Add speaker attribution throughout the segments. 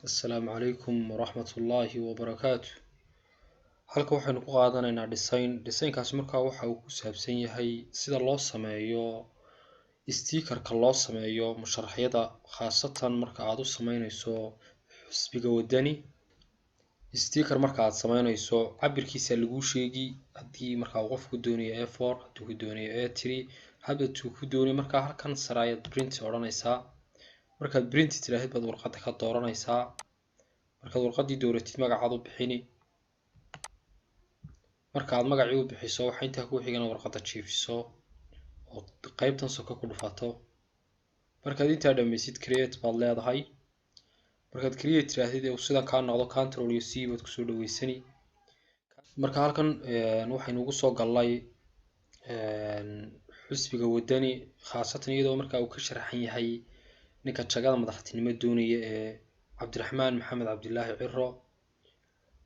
Speaker 1: Assalaamu calaykum waraxmatullaahi wabarakaatu. Halka waxaynu ku qaadanaynaa design. Designkaasi markaa waxa uu ku saabsan yahay sida loo sameeyo stickerka, loo sameeyo musharaxyada, khaasatan marka aad u sameynayso xisbiga Wadani. Sticker marka aad sameynayso, cabirkiisa laguu sheegi, haddii markaa uu qofku doonayo A4, hadduu ku doonayo A3, hadba tuu ku doonayo. Markaa halkan sare ayaad print odhanaysaa. Markaad print tiraahid baad warqadda ka dooranaysaa. Markaad warqaddii dooratid, magacaad u bixini. Marka aad magacii u bixiso, waxaa intaa ku xigana warqadda jiifiso oo qaybtan soka ku dhufato. Markaad intaa dhammaysid, create baad leedahay. Markaad create tiraahdid ee uu sidan kaa noqdo, control iyo C baad kusoo dhaweysani. Marka halkan waxaynu ugu soo galnay xisbiga Wadani, khaasatan iyadoo markaa uu ka sharaxan yahay ninka jagada madaxtinimo doonaya ee Cabdiraxmaan Maxamed Cabdilaahi Ciro.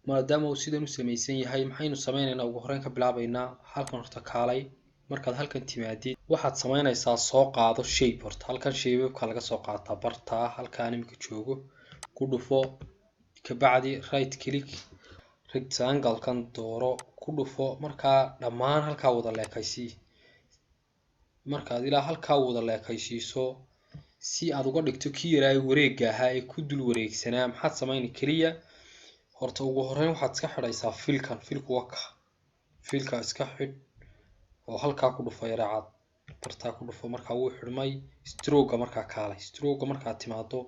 Speaker 1: Maadaama uu sidan u samaysan yahay, maxaynu sameynaynaa? Ugu horreyn ka bilaabaynaa halkan. Horta kaalay. Markaad halkan timaadid, waxaad samaynaysaa, soo qaado shape. Horta halkan shapeabka laga soo qaataa, bartaa halkaan imika joogo ku dhufo. Kabacdi right click, rectangle-kan dooro, ku dhufo. Markaa dhammaan halkaa wada leekaysii. Markaad ilaa halkaa wada leekaysiiso, si aad uga dhigto kii yaraa wareegga ahaa ee ku dul wareegsanaa, maxaad samayni? Keliya horta ugu horreyn waxaad iska xidhaysaa fillkan. Fillku waka, fillka iska xidh oo halkaa ku dhufo, yareecad bartaa ku dhufo. Markaa wuu xidhmay. Strokega markaa kaalay. Strokega markaad timaado,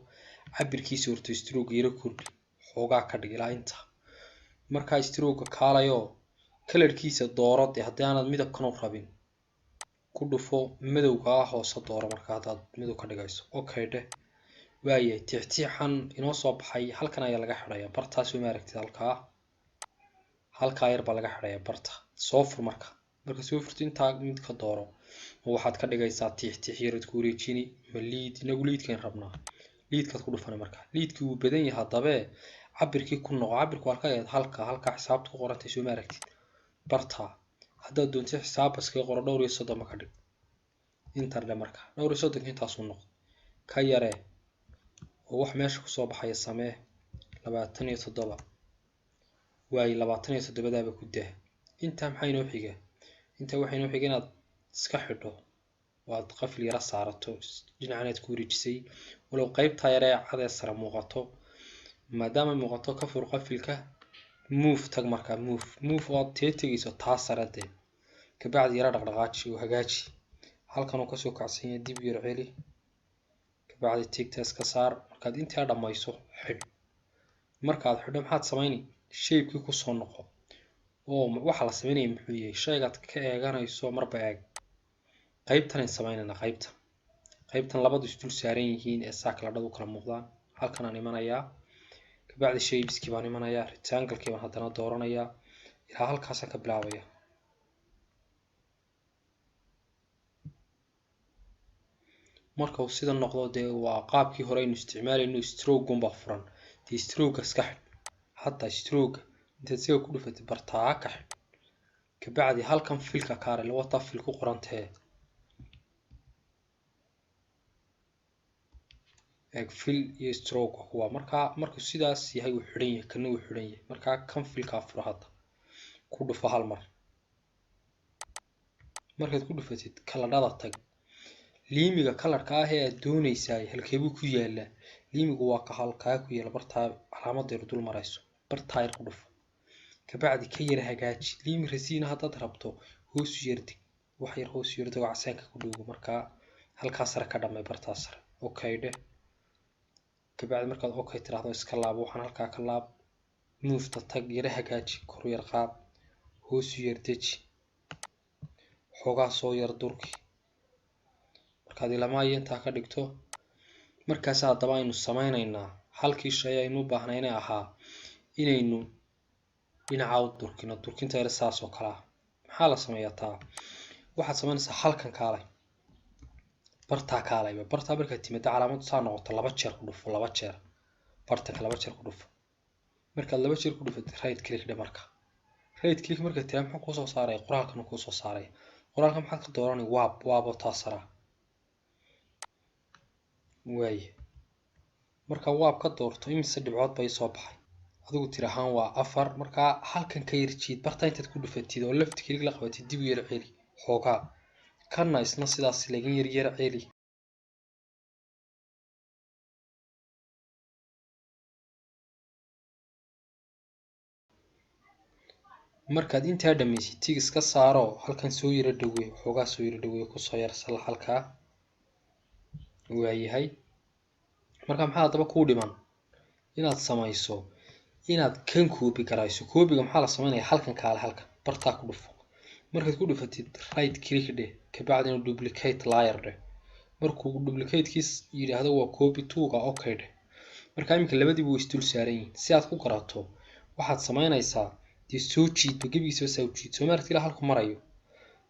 Speaker 1: cabirkiisa horta strokega yaro kordhi, xoogaa ka dhig ilaa inta. Markaa strokega kaalayoo colorkiisa dooro. Dee haddii aanad midabkan u rabin, ku dhufo madowga hoose dooro. Marka haddaad madow ka dhigayso, okay dheh. Waayahay, tixtiixan inoo soo baxay halkan ayaa laga xidhaya, bartaas ma aragtid? Halkaa, halkaa yar baa laga xidhaya barta. Soo fur. Marka soo furto, intaa mid ka dooro. Ma waxaad ka dhigaysaa tixtix yaraad ku wareejini, ma lead? Inagu leadkayn rabnaa, leadkaad ku dhufana. Marka leadkii wuu badan yahay, haddabee cabirkii ku noqo. Cabirku halka ayaad halka xisaabta ku qorantay, soo ma aragtid barta? Haddaad doonto xisaab iskaga qoro, 34 ma ka dhig, enter dhe. Marka 34-ka intaasuu noqdo, ka yaree oo wax meesha kusoo baxaya samee, 27. Waayo, 27-daaba ku daa. Intaa maxaa inoo xiga? Intaa waxaa inoo xiga inaad iska xidho oo aad qafil yara saarato dhinacan aad ku wareejisay, walow qaybtaa yare ee cad ee sare muuqato. Maadaama muuqato, ka fur qafilka, move tag. Markaa move oo aad tee tegayso, taa sare dee. Kabacdi yara dhaqdhaqaaji oo hagaaji. Halkan uu kasoo kacsan yahay dib yar celi, kabacdi tickta iska saar. Markaad intaa dhammayso, xidh. Markaad xidho, maxaad samayni? Shapekii kusoo noqo. Oo waxa la sameynaya muxuu yahay? Shaygaad ka eeganayso marba eeg. Qaybtanayn sameynaynaa, qaybtan labadu isdul saaran yihiin ee saa kala dhad u kala muuqdaan. Halkan aan imanayaa, kabacdi shapeskii baan imanayaa, rectangle-kii baan haddana dooranayaa, ilaa halkaasaan ka bilaabaya. Marka uu sida noqdo, dee waa qaabkii hore aynu isticmaalayno, stroke baa furan. Dee stroke iska xidh hadda. Stroke intaad isaga ku dhufatid, bartaa ka xidh. Kabacdi halkan fillka kaare wataa, fill ku qorantee eeg. Fill iyo stroke kuwa. Markaa markuu sidaas yahay, wuu xidhan yahay, kana wuu xidhan yahay. Markaa kan fillkaa furo hadda, ku dhufo hal mar. Markaad ku dhufatid, kaladhada tag. Liimiga colorka ah ee aad doonaysaa halkeebuu ku yaalaa? Liimigu waa ka halkaa ku yaala, bartaa calaamadda yar dul marayso, bartaa yar ku dhufo. Kabacdi ka yara hagaaji. Liimi rasiina haddaad rabto, hoos u yar deg, wax yar hoos u yar dego, casaanka ku dhowgo. Markaa halkaa sare ka dhamay, bartaa sare okay dheh. Kabacdi markaad okay tiraahdo, iska laabo. Waxaan halkaa ka laab, moveta tag, yara hagaaji, kor yar qaad, hoos u yar deji, xoogaa soo yar durki. Markaad ilamaayo intaa ka dhigto, markaas haddaba aynu sameynaynaa halkii shay aynu u baahnayna ahaa inaynu dhinaca u durkino, durkinta yar saas oo kale ah. Maxaa la sameeyaa taa? Waxaad samaynaysaa, halkan kaalay, bartaa kaalayba. Bartaa markaad timaado, calaamadu saa noqoto, laba jeer ku dhufo, laba jeer bartanka laba jeer ku dhufo. Markaad laba jeer ku dhufatid, right click dhe. Marka right click markaad tiraa, muxuu kuusoo saaraya? Qoraalkan uu kuusoo saaraya. Qoraalka maxaad ka dooranay? Waab, waabo taa sara waaye. Marka waab ka doorto, imise dhibcood bay soo baxay? Adigu tir ahaan waa 4. Markaa halkan ka yar jiid, barta intaad ku dhufatid oo left click la qabatid, dib u yar celi xoogaa. Kanna isna sidaas laga yar yar celi. Markaad intaa dhammaysid, tick iska saaro, halkan soo yara dhawey xoogaa, soo yara dhawey, kusoo yar sala halkaa. Waayahay, marka maxaa haddaba kuu dhiman inaad samayso? Inaad kan copy garayso. Copyga maxaa la sameynaya? Halkan kaale, halkan bartaa ku dhufo. Markaad ku dhufatid, right click dheh, kabacdina duplicate layer dheh. Markuu duplicatekiis yidhaahdo waa copy two-ga, okay dheh. Marka iminka labadiiba way isdul saaran yihiin. Si aad ku garato, waxaad samaynaysaa dee soo jiidba, gebigiisaba saa u jiid. Soo maaragti ilaa halku marayo?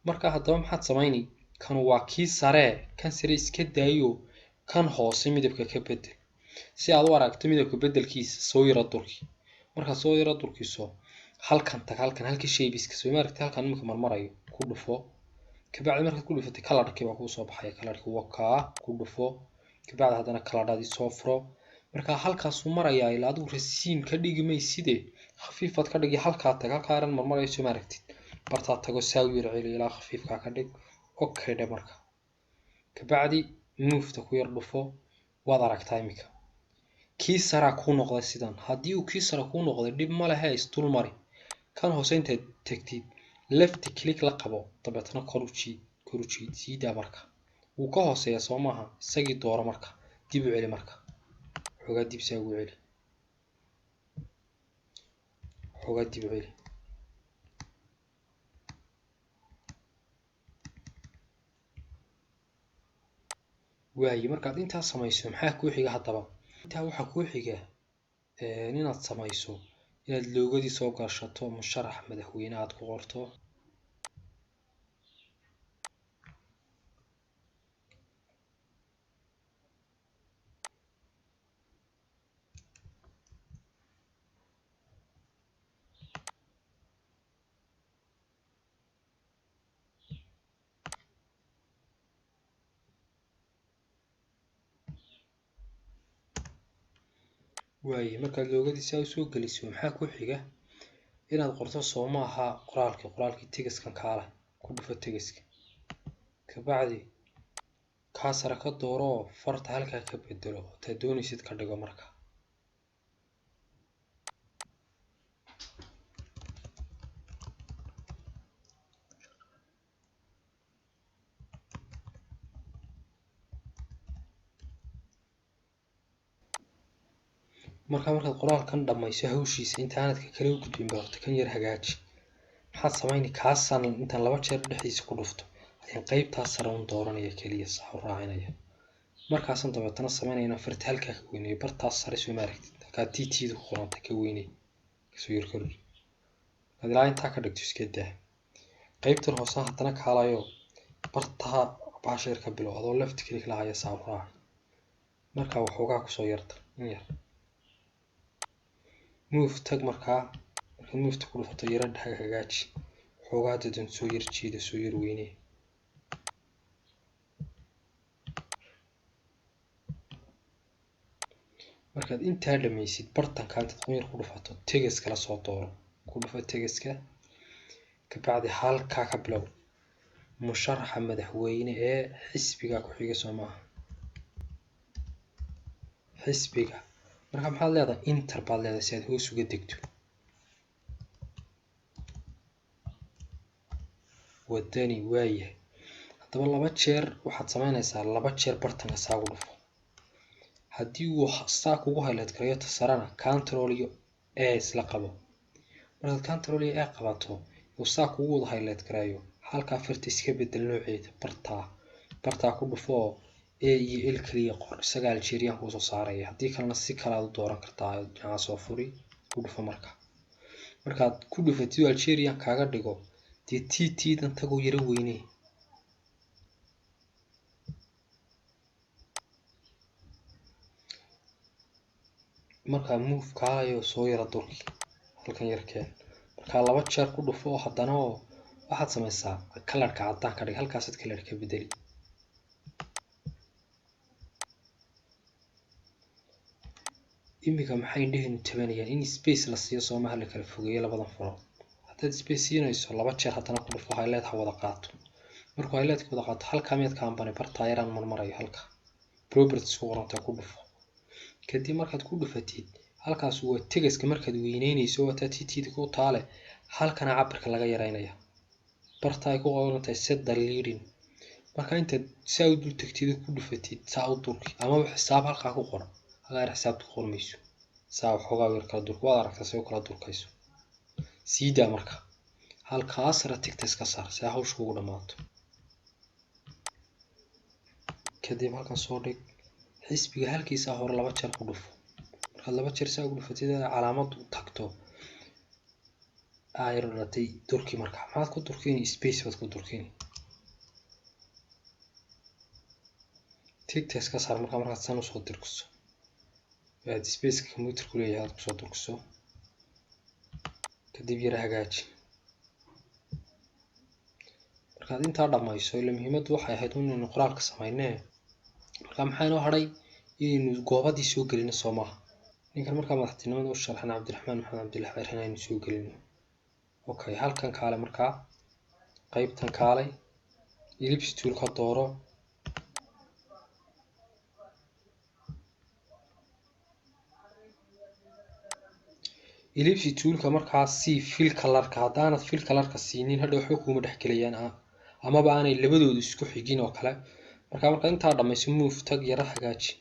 Speaker 1: Marka haddaba maxaad samayni? Kan waa kii saree, kan sare iska daayo, kan hoose midabka ka bedel. Si aad u aragto midabka bedelkiisa, soo yara durki. Markaad soo yara durkiso, halkan tag, halkan, halka shapeska, soo maaragti halkan iminka marmarayo, ku dhufo. Kabacdi markaad ku dhufatay, colorkii baa kuu soo baxaya. Colorkii waa kaa, ku dhufo. Kabacdi haddana coloradii soo furo. Marka halkaasuu marayaa. Ilaa adigu rasiin ka dhigi mayside, khafiifaad ka dhigi. Halkaa tag, halkaa aran marmarayo, soo maaragtid? Bartaa tago, saa u yar celi ilaa khafiifkaa ka dhig, okay dhe. Marka kabacdi moveta ku yar dhufo. Waad aragtaa iminka kii saraa kuu noqday sidan. Haddii uu kii sara kuu noqday, dhib ma lehe, isdul mari. Kan hoose intaad tagtid, left click la qabo, dabeetna kor u jiid, kor u jiid, sii daa. Marka wuu ka hooseeya, soo maaha? Isagii dooro, marka dib u celi, marka xoogaa dib saa ugu celi, xoogaa dib u celi. Waaye, markaad intaa samayso, maxaa kuu xiga haddaba? Intaa waxaa kuu xiga inaad samayso inaad logodii soo gashato, musharax madaxweyne aad ku qorto. Waaye, markaad logodii saa usoo geliso, maxaa ku xiga? Inaad qorto, soo maaha? Qoraalkii textkan kaala ku dhufo, textka. Kabacdi kaa sare ka dooro, farta halkaa ka bedelo, taa doonaysid ka dhigo. Marka markaad qoraalkan dhammayso hawshiisa, intaanad ka kale u gudbin ba, horta kan yar hagaaji. Maxaad samayni? Kaasaan intaan laba jeer dhexdiisa ku dhufto ayaan qaybtaas sare un dooranaya keliya, saa u raacinaya. Markaasaan dabeetana samaynaya inaan farta halkaa ka weyneeyo, bartaas sare, soo ma aragtid? Halkaa tt-da ku qoranta ka weyney, kasoo yar kordhi. Markaad ilaa intaa ka dhigto, iska daa. Qaybtan hoose haddana kaalayo, bartaa bahasha yar ka bilow, adoo left click lahaya, saa u raaci. Markaa waxoogaa kusoo yarta in yar, move tag. Markaa markaad moveta ku dhufato, yara hagaaji xoogaa, dadan soo yar jiida, soo yar weynee. Markaad intaa dhammaysid, bartanka intaad qunyar ku dhufato, textka la soo dooro, ku dhufo textka. Kabacdi halkaa ka bilow, musharaxa madaxweyne ee xisbiga ku xiga, soo maaha? Xisbiga. Marka maxaad leedahay? Enter baad leedahay si aad hoos uga degto. Wadani, waayahay. Haddaba laba jeer waxaad samaynaysaa, laba jeer bartanka saa ugu dhufo. Haddii uu saa kugu highlight gareeyo ta sarena, control iyo A isla qabo. Markaad control iyo A qabato, uu saa kugu wada highlight gareeyo, halkaa farta iska bedel nooceeda. Bartaa ku dhufo oo A iyo L kaliya qor, isaga Algerian kuu soo saaraya. Haddii kalena si kale aad u dooran kartaa, dhinaca soo furi, ku dhufo. Marka markaad ku dhufatid oo Algerian kaaga dhigo, dee t t-dan tagoo yara weynee. Markaa move kaalayo, soo yara durki, halkan yar keen. Markaa laba jeer ku dhufo oo haddana oo waxaad samaysaa colorka caddaan ka dhig, halkaasaad color ka bedeli. Iminka maxay indhahaynu tabanayaan? In space la siiyo soomaha, la kala fogeeyo labadan farood. Haddaad space siinayso, laba jeer haddana ku dhufo, highlight ha wada qaato. Markuu highlight wada qaato, halkaa miyaad ka ambanay? Bartaa yaraan marmarayo, halka properties ku qoranta ku dhufo. Kadib markaad ku dhufatid, halkaas waa textka. Markaad weyneynayso, waa taa ttda ku taale. Halkana cabirka laga yareynaya, barta ay ku qoran tahay set the leading. Marka intaad saa u dul tagtid, ku dhufatid, saa u durki, amaba xisaab halkaa ku qoran, halkaa yar xisaabta ku qormayso, saa waxoogaa yar kala durka. Waad aragtaa say u kala durkayso. Sii daa. Marka halkaas sare tickta iska saar si hawsha kugu dhamaato. Kadib halkan soo dhig xisbiga halkiisa hore, laba jeer ku dhufo. Markaad laba jeer saa ugu dhufatid, calaamadu tagto ayar dhalatay, durki. Marka maxaad ku durkini? Space baad ku durkini. Tickta iska saar. Marka markaad san usoo durkiso, aad spaceka computerku leeyahay aad kusoo durkiso, kadib yara hagaaji. Markaad intaa dhamayso, ila muhiimaddu waxay ahayd inaynu qoraalka samaynee. Marka maxaa inoo hadhay? Inaynu goobadii soo gelino, soo maaha? Ninkan markaa madaxtinimada u sharxan, Cabdiraxmaan Maxamed Cabdillahi Cirhin, aynu soo gelino. Okay, halkan kaale. Markaa qaybtan kaalay, ellipse tool ka dooro. Ellipse toolka markaa sii fill colorka. Haddaanad fill colorka siinin, hadha waxba kuuma dhex gelayaan, amaba aanay labadoodu isku xigin oo kale. Marka markaad intaa dhamayso, move tag, yara hagaaji.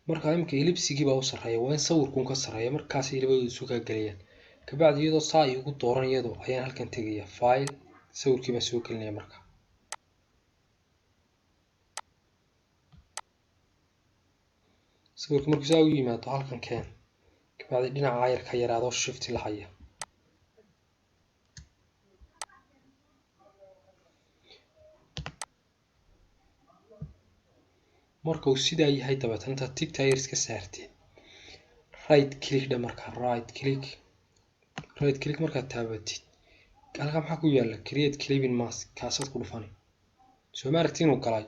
Speaker 1: Marka imika ellipsigii baa u sarreeya, waa in sawirkuun ka sarreeya, markaasay labadoodu isu kaa gelayaan. Kabacdi iyadoo saa iigu dooran iyado ayaan halkan tegaya, file, sawirkii baan soo gelinaya. Marka sawirka markuu saa u yimaado, halkan keen. Kabacdi dhinaca yar ka yaraado, shift la haya. Marka uu sidaa yahay, dabeetana intaad tickta yar iska saartid, right click dhe. Marka right click, right click markaad taabatid, halkaa maxaa ku yaala? Create clipping mask, kaasaad ku dhufani. Soo ma aragti inuu galay?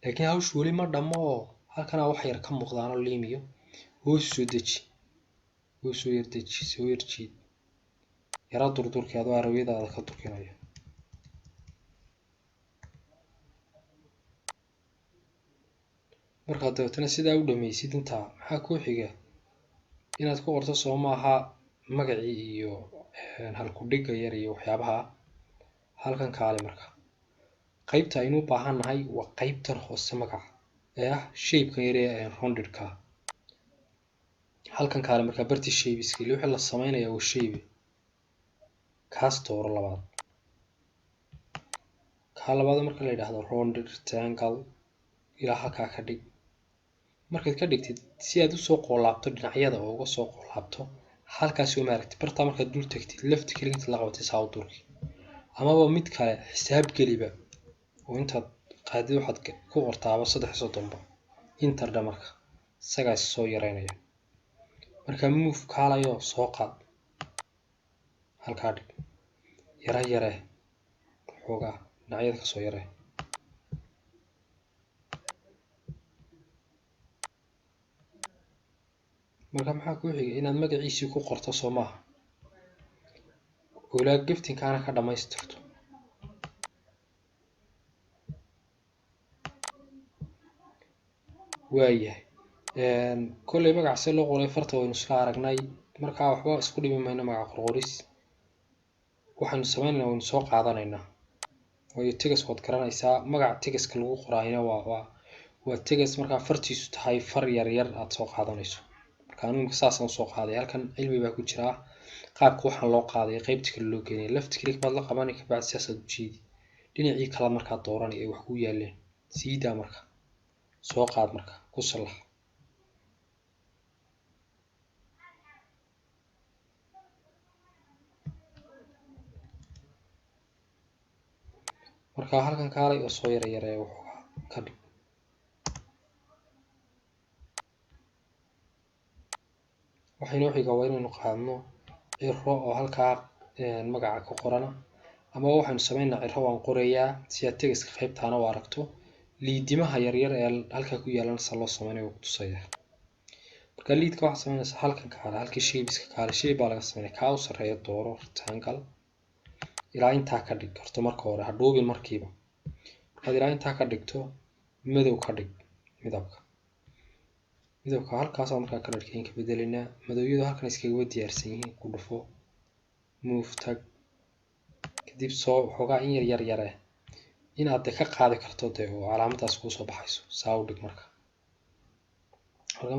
Speaker 1: Laakiin hawshu weli ma dhammo oo halkanaa wax yar ka muuqdaano liimiyo. Hoos soo deji, hoos soo yar deji, soo yar jiid, yara durdurki adoo arrowyadaada ka durkinaya. Markaad dabeetana sidaa u dhammaysid intaa, maxaa kuu xiga? Inaad ku qorto, soo maaha, magacii iyo halku-dhigga yar iyo waxyaabaha. Halkan kaale. Marka qaybta aynu u baahan nahay waa qaybtan hoose, magaca ee ah shapekan yar ee roundedka. Halkan kaale. Markaa barti shapeska ili wixii la sameynaya waa shape. Kaas dooro labaad. Kaa labaad marka la yidhaahdo rounded rectangle, ilaa halkaa ka dhig. Markaad ka dhigtid, si aad usoo qoolaabto dhinacyada oo uga soo qoolaabto halkaas, oo maaragtay bartaa, markaad dul tagtid, left click inta la qabatay, saa u durki. Amaba mid kale xisaab geliba oo intaad qaadid waxaad ku qortaaba 33ba, enter dha. Marka isagaa is soo yareynaya. Marka move kaalayo, soo qaad, halkaa dhig, yara yaree xoogaa, dhinacyada kasoo yaree. Marka maxaa kuu xigay? Inaad magaciisii ku qorto, soo maaha? Oolaa giftinkaana ka dhamaystirto. Waayahay, kolley magaca see loo qoray farta waynu isla aragnay. Marka waxba isku dhimi mayno magaca qorqoris. Waxaynu sameynaynaa, waynu soo qaadanaynaa, waayo text waad garanaysaa. Magaca textka lagu qoraayna waa text. Markaa fartiisu tahay far yar yar aad soo qaadanayso. Marka anigu imika saasaan usoo qaaday. Halkan cilmi baa ku jira qaabka waxaan loo qaaday. Qaybta kale loo geenaya, left click baad la qabanay, kabacdi saasaad u jiidi. Dhinacii kalaad markaa dooranay ee wax ku yaaleen. Sii daa. Marka soo qaad, marka ku sallax. Marka halkan kaalay oo soo yara yaree, waxoogaa ka dhig. Waxaynoo xiga waa inaynu qaadno Ciro oo halkaa magaca ku qorana, ama waxaynu sameynaa Ciro waan qorayaa si aad tegiska qaybtaana u aragto. Liidimaha yaryar ee halkaa ku yaalan sida loo sameynayo wuu kutusaya. Marka liidka waxaad sameynaysaa halkan kaale, halkii shapeska kaale, shape baa laga sameynaya. Kaa u sarreeya dooro, rectangle, ilaa intaa ka dhig horta marka hore, ha dhuubin markiiba. Markaad ilaa intaa ka dhigto, madow ka dhig midabka. Midabka halkaas markaa colorkiin ka bedelaynaa. Madowyadu halkan iskaga diyaarsan yihiin. Ku dhufo, move tag, kadib soo waxoogaa in yar yar yare inaad de ka qaadi karto de oo calaamadaas kuusoo baxayso saa u dhig. Marka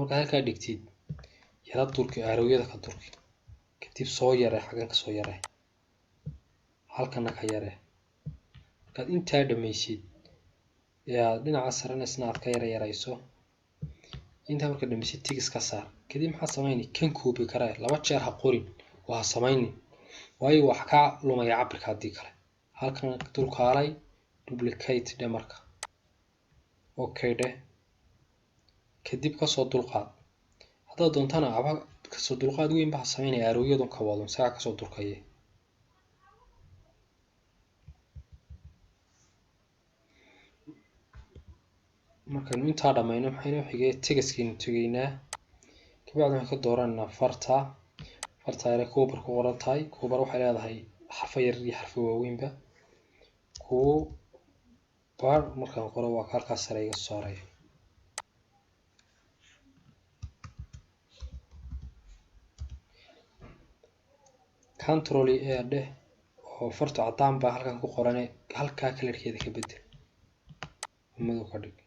Speaker 1: markaad halkaa dhigtid, yara durki, arrowyada ka durki, kadib soo yare, xaggan kasoo yare, halkana ka yare. Markaad intaa dhammaysid ee aad dhinaca sarena isna aad ka yara yarayso, intaa markaad dhammaysid, tigis ka saar. Kadib maxaad samayni? Kan copy garee, laba jeer ha qorin oo ha samaynin, waayo wax kaa lumaya cabirka haddii kale. Halkan dulkaalay, duplicate dhe marka, okay dheh, kadib kasoo dulqaad. Haddaad doontana aba kasoo dulqaad weyn ba ha samaynaya, arrowyadun ka wado, isagaa kasoo durkaya. Markaynu intaa dhamayno, maxay noo xigay? Tegiskaynu tegaynaa. Kabacdi waxaan ka dooranaynaa farta, farta yare Cooper ku qoran tahay. Cooper waxay leedahay xarfo yar iyo xarfo waaweynba. Cooper markaan qoro, waa ka halkaas sare iga saaraya. Control A dheh oo farta caddaan baa halkan ku qorane, halkaa colorkeeda ka bedel, madow ka dhig.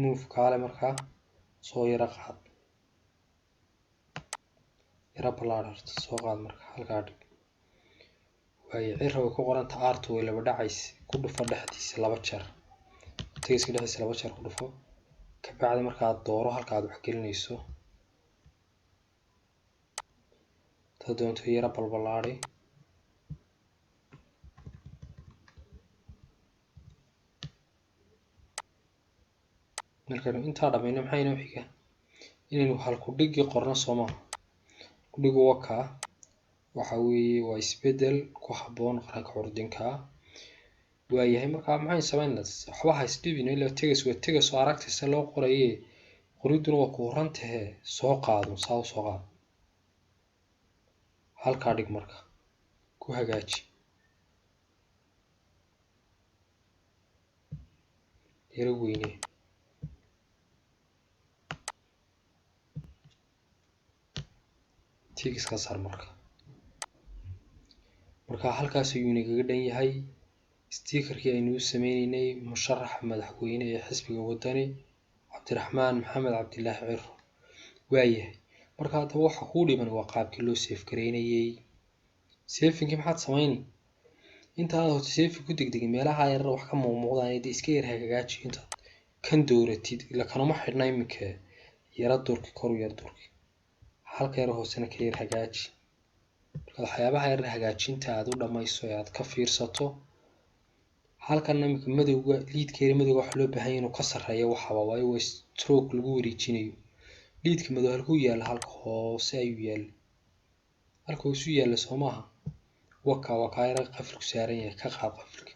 Speaker 1: Move kaale, markaa soo yara qaad, yara ballaadh horta, soo qaad, marka halkaa dhig. Waayo Cira way ku qoranta, aartu way laba dhacaysa. Ku dhufo dhexdiisa laba jeer, tegiska dhexdiisa laba jeer ku dhufo. Kabacdi markaad dooro halka aad wax gelinayso, hadaad doonto yara balbalaadi. Markaynu intaa dhamayno, maxaa inoo xiga? Inaynu halku dhigii qorno, soo maaha? Kudhigu wakaa, waxa weeye waa isbedel ku habboon qaranka curdinka. Waayahay, markaa maxaynu sameynaa? Waxba ha isdhibin, ilaa tegas waa tegas oo aragtaysa loo qoraye, qoriduna waa ku horan tahe. Soo qaado, saa u soo qaado, halkaa dhig, marka ku hagaaji, yaro weynee. Tigis ka saar marka. Marka halkaas ayuu inagaga dhan yahay stickerkii aynu u sameyneynay musharaxa madaxweyne ee xisbiga Wadani, Cabdiraxmaan Maxamed Cabdilaahi Ciro. Waayahay, marka haddaba waxa kuu dhiman waa qaabkii loo save gareynayay. Savingkii maxaad sameyni? Intaad horta saving ku degdegin, meelaha yarar wax ka muuqmuuqdaan dee iska yar hagaaji. Intaad kan dooratid, ila kanuma xidhna iminka, yara durki, kor u yar durki, halka yar hoosena ka yar hagaaji. Markaad waxyaabaha yar hagaajinta aad u dhamayso ee aad ka fiirsato, halkan iminka madowga, liidka yar madowga waxa loo baahan yahay inuu ka sarreeyo waxaba, waayo waa stroke lagu wareejinayo. Liidka madow halkuu yaalla? Halka hoose ayuu yaalla, halka hoose u yaalla, soo maaha? Waka waa kaa yara qafilku saaran yahay. Ka qaad qafilka,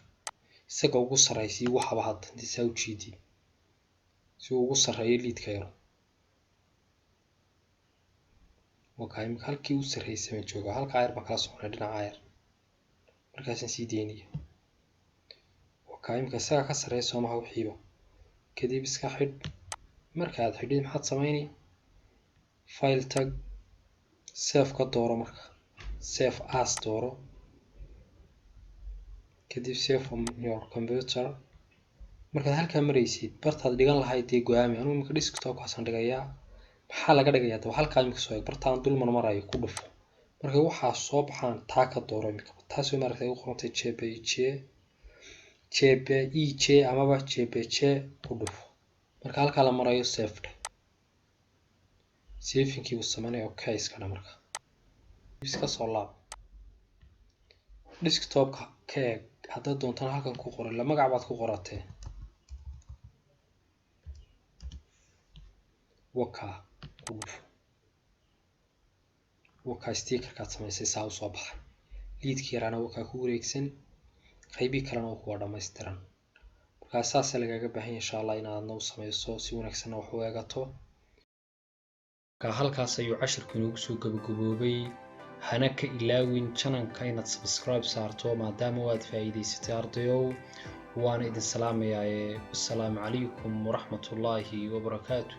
Speaker 1: isaga ugu sarreysii waxaba. Hadda inta saa u jiidid si uu ugu sarreeyo liidka yaro. Waka imika halkii u sarreysay baan joogaa, halkaa yar baan kala soconay dhinaca yar, markaasaan sii daynaya. Waka imika isaga ka sarreeya, soo maha? Wixiiba kadib iska xidh. Marka aad xidhid, maxaad sameyni? File tag, save ka dooro. Marka save as dooro, kadib save on your computer. Markaad halkaa maraysid, bartaad dhigan lahayd dee go-aami. Anigu imika desktopkaasaan dhigayaa. Maxaa laga dhigayaa? Daba halkaa imika soo eeg, bartaan dul marmarayo ku dhufo. Markay waxaa soo baxaan, taa ka dooro imika, taasoo maaragtay u qorantay JPG, JPEG amaba JPG, ku dhufo. Marka halkaa la marayo, save dheh. Savingkii buu sameynaya, okay iska dha. Marka iska soo laab, desktopka ka eeg. Haddaad doontana halkan ku qoro, ila magac baad ku qoratee. Wakaa ku dhufo, wakaa stickerkaad samaysay saa usoo baxay. Liidkii yaraana wakaa ku wareegsan, qaybii kalena waa kuwa dhammaystiran. Markaa saasa lagaaga baahan yahay, insha Allah, inaadna u samayso si wanaagsanna wax u eegato. Marka halkaas ayuu cashirku inoogu soo gabagaboobay. Hana ka ilaawin channelka inaad subscribe saarto, maadaama waad faa'iidaysatay. Ardayow, waana idin salaamayaa. Wasalaamu calaykum waraxmatullaahi wabarakaatu.